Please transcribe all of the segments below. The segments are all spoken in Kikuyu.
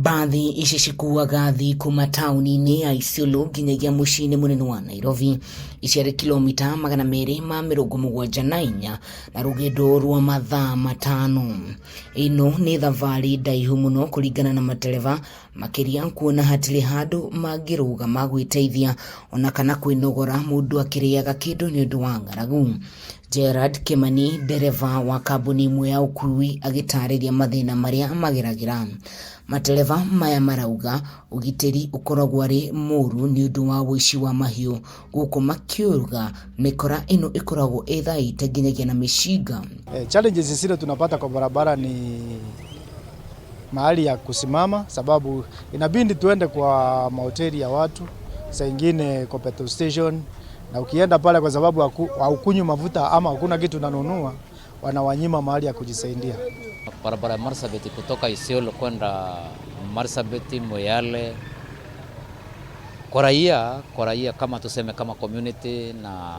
Mbathi ici cikuaga athii kuma taũni-inĩ ya Isiolo nginyagia mũciĩ-inĩ mũnene wa Nairobi. Ici arĩ kilomita 274 na rũgendo rwa mathaa 5. Ĩno nĩ thabarĩ ndaihu mũno kũringana na matereba, makĩria kuona hatirĩ handũ mangĩrũgama gwĩteithia ona kana kwĩnogora mũndũ akĩrĩaga kĩndũ nĩ ũndũ wa ng'aragu. Gerard Kimani, ndereba wa kambuni ĩmwe ya ũkuui, agĩtarĩria mathĩna marĩa mageragĩra. Matereba maya marauga ũgitĩri ũkoragwo arĩ mũru nĩ ũndũ wa ũici wa mahiũ gũkũ makiuga mĩkora ĩno ĩkoragwo ĩthaĩte nginyagia na mĩcinga. Challenges zile tunapata kwa barabara ni mahali ya kusimama, sababu inabidi tuende kwa mahoteli ya watu, saa ingine kwa petrol station, na ukienda pale kwa sababu haukunywi mafuta ama hakuna kitu unanunua, wanawanyima mahali ya kujisaidia. Barabara ya Marsabit kutoka Isiolo kwenda Marsabit, Moyale, kwa raia kama tuseme kama community na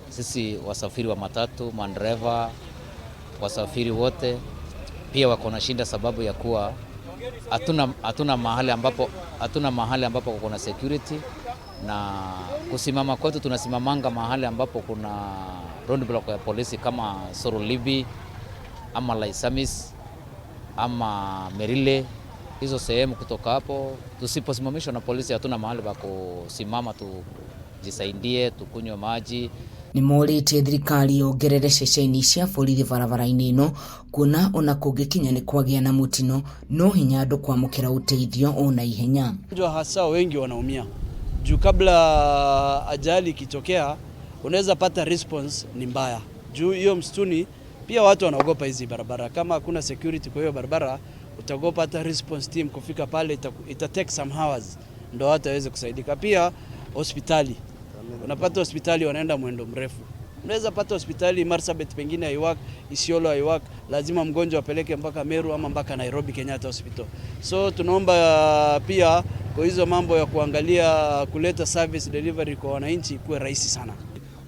sisi wasafiri wa matatu, mandereva, wasafiri wote pia wako na shinda sababu ya kuwa hatuna mahali ambapo kuna security, na kusimama kwetu tunasimamanga mahali ambapo kuna roadblock ya polisi kama Sorolibi ama Laisamis ama Merile, hizo sehemu. Kutoka hapo tusiposimamishwa na polisi, hatuna mahali pa kusimama tujisaidie, tukunywe maji. Nĩ morĩtie thirikari yongerere ceceni cia borithi barabara-inĩ ĩno, kuona ona kũngĩkinya nĩ kwagĩa na mũtino no hinya andũ kwamũkĩra ũteithio o na ihenya. Wagonjwa hasa wengi wanaumia juu kabla ajali ikitokea, unaweza pata response ni mbaya juu hiyo msituni. Pia watu wanaogopa hizi barabara. Kama hakuna security kwa hiyo barabara, utaogopa hata response team kufika pale, ita take some hours ndo watu waweze kusaidika. Pia hospitali, unapata hospitali wanaenda mwendo mrefu. Unaweza pata hospitali Marsabit pengine haiwork, Isiolo haiwork, lazima mgonjwa apeleke mpaka Meru ama mpaka Nairobi Kenyatta Hospital. So tunaomba pia kwa hizo mambo ya kuangalia kuleta service delivery kwa wananchi kuwe rahisi sana.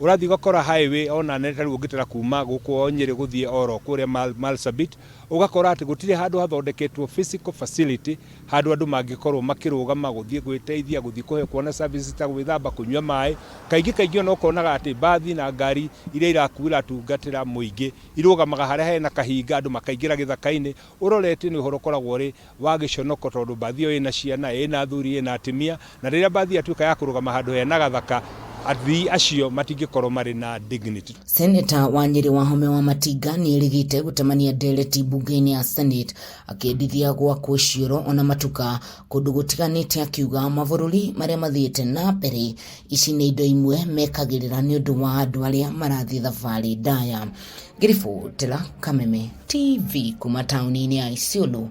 Ũrathiĩ ũgakora highway ona nene ta rĩu ũngĩtara kuma gũkũ o Nyĩrĩ gũthiĩ oro kũrĩa Marsabit, ũgakora atĩ gũtirĩ handũ hathondeketwo physical facility, handũ andũ mangĩkorwo makĩrũgama gũthiĩ gwĩteithia, gũthiĩ kũhe kuona services ta gwĩthamba, kũnyua maĩ. Kaingĩ kaingĩ ona ũkonaga atĩ mbathi na ngari iria irakua iratungatĩra mũingĩ irũgamaga harĩa hena kahinga, andũ makaingĩra gĩthaka-inĩ ũrorete. Nĩ ũhoro ũkoragwo ũrĩ wa gĩconoko tondũ mbathi ĩyo ĩna ciana, ĩna athuri, ĩna atumia, na rĩrĩa mbathi yatuĩka ya kũrũgama handũ hena gathaka, athii acio matingĩkorwo marĩ na dignity. Seneta wa Nyĩrĩ Wahome wa Matinga nĩ erĩgĩte gũtemania ndereti mbunge-inĩ ya Senate, akĩendithia gwakwo cioro ona matuka kũndũ gũtiganĩte, akiuga mabũrũri marĩa mathiĩte na mbere ici nĩ indo imwe mekagĩrĩra nĩ ũndũ wa andũ arĩa marathiĩ thabarĩ ndaya. Ngĩribotera Kameme TV kuma taũni-inĩ ya Isiolo,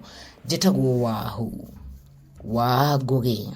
njĩtagwo Wahu wa Ngũgĩ.